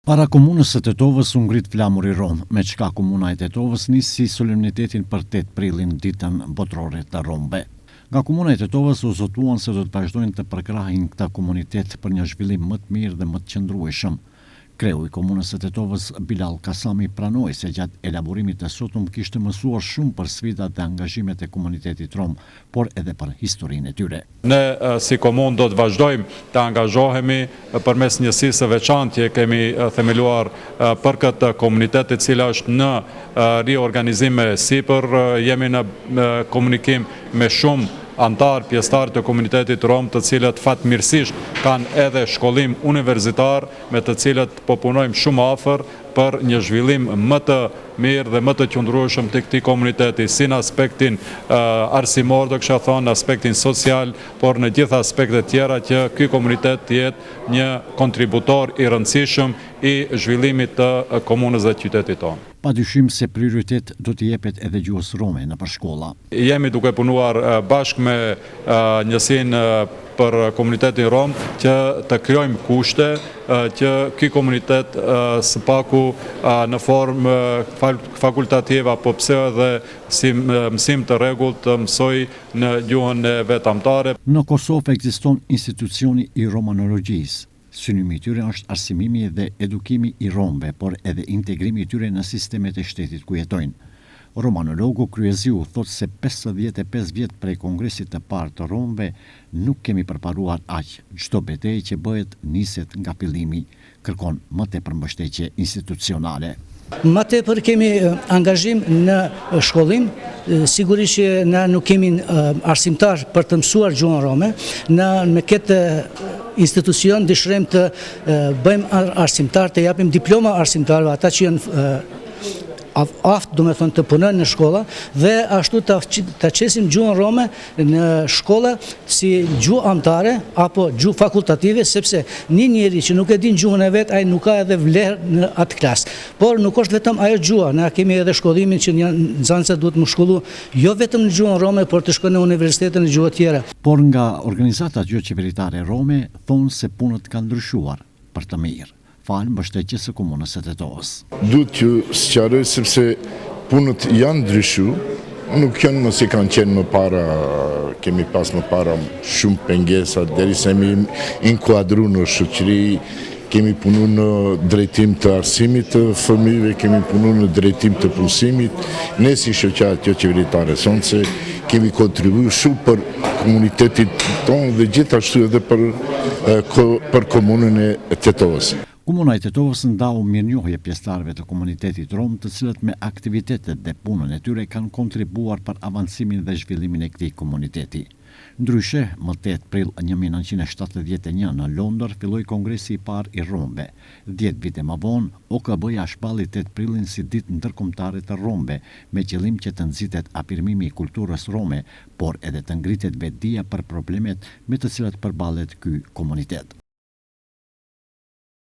Para Komunës së Tetovës u ngrit flamuri rom, me çka Komuna e Tetovës nisi solemnitetin për tetë prillin, Ditën Botërore të Romëve. Nga Komuna e Tetovës u zotuan se do të vazhdojnë të përkrahin këtë komunitet për një zhvillim më të mirë dhe më të qëndrueshëm. Kreu i Komunës së Tetovës, Bilall Kasami pranoi se gjatë elaborimit të sotëm kishte mësuar shumë për sfidat dhe angazhimet e komunitetit rom, por edhe për historinë e tyre. Ne si komunë do të vazhdojmë të angazhohemi përmes njësisë së veçantë që kemi themeluar për këtë komunitet e cila është në riorganizim e sipër, jemi në komunikim me shumë anëtarë, pjesëtarë të komunitetit rom të cilët fatmirësisht kanë edhe shkollim universitar me të cilët po punojmë shumë afër për një zhvillim më të mirë dhe më të qëndrueshëm të këtij komuniteti, si në aspektin arsimor, do kisha thonë, në aspektin social, por në gjitha aspektet tjera që ky komunitet të jetë një kontributor i rëndësishëm i zhvillimit të komunës dhe qytetit tonë. Pa dyshim se prioritet do t'i jepet edhe gjuhës rome nëpër shkolla. Jemi duke punuar bashkë me njësinë për komunitetin rom që të krijojmë kushte që ky komunitet së paku në formë fakultative apo pse edhe si mësim të rregullt të mësojë në gjuhën e vet amtare. Në Kosovë ekziston institucioni i romanologjisë. Synimi i tyre është arsimimi dhe edukimi i romëve, por edhe integrimi i tyre në sistemet e shtetit ku jetojnë. Romanologu Kryeziu thotë se 55 vjet prej Kongresit të parë të romëve nuk kemi përparuar aq, çdo betejë që bëhet niset nga fillimi, kërkon më tepër mbështetje institucionale. Më tepër kemi angazhim në shkollim, sigurisht që na nuk kemi arsimtar për të mësuar gjuhën rome, na me këtë institucion dëshirojmë të bëjmë arsimtar, të japim diploma arsimtarëve, ata që janë aftë, domethënë të punojnë në shkolla dhe ashtu ta qesim gjuhën rome në shkolla si gjuhë amtare apo gjuhë fakultative, sepse një njeri që nuk e din gjuhën e vet, ai nuk ka edhe vlerë në atë klasë. Por nuk është vetëm ajo gjuha, na kemi edhe shkollimin që një nxënëse duhet me shkollu jo vetëm në gjuhën rome, por të shkojnë në universitete në gjuhë tjera. Por nga organizatat joqeveritare rome thonë se punët kanë ndryshuar për të mirë, falë mbështetjes së Komunës së Tetovës. Duhet t'ju sqaroj sepse punët janë ndryshu, nuk janë më si kanë qenë më para, kemi pas më para shumë pengesa, derisa jemi inkuadru në shoqëri, kemi punu në drejtim të arsimit të fëmijëve, kemi punu në drejtim të punësimit, ne si shoqatë joqeveritare Sonce, kemi kontribu shumë për komunitetin tonë dhe gjithashtu edhe për, për komunën e Tetovës. Komuna e Tetovës ndau mirënjohje pjesëtarëve të komunitetit rom, të cilët me aktivitetet dhe punën e tyre kanë kontribuar për avancimin dhe zhvillimin e këtij komuniteti. Ndryshe, më 8 prill 1971 në Londër filloi Kongresi i parë i Romëve. 10 vite më vonë, OKB-ja shpalli 8 prillin si ditë ndërkombëtare të Romëve, me qëllim që të nxitet afirmimi i kulturës rome, por edhe të ngritet vetëdija për problemet me të cilat përballet ky komunitet.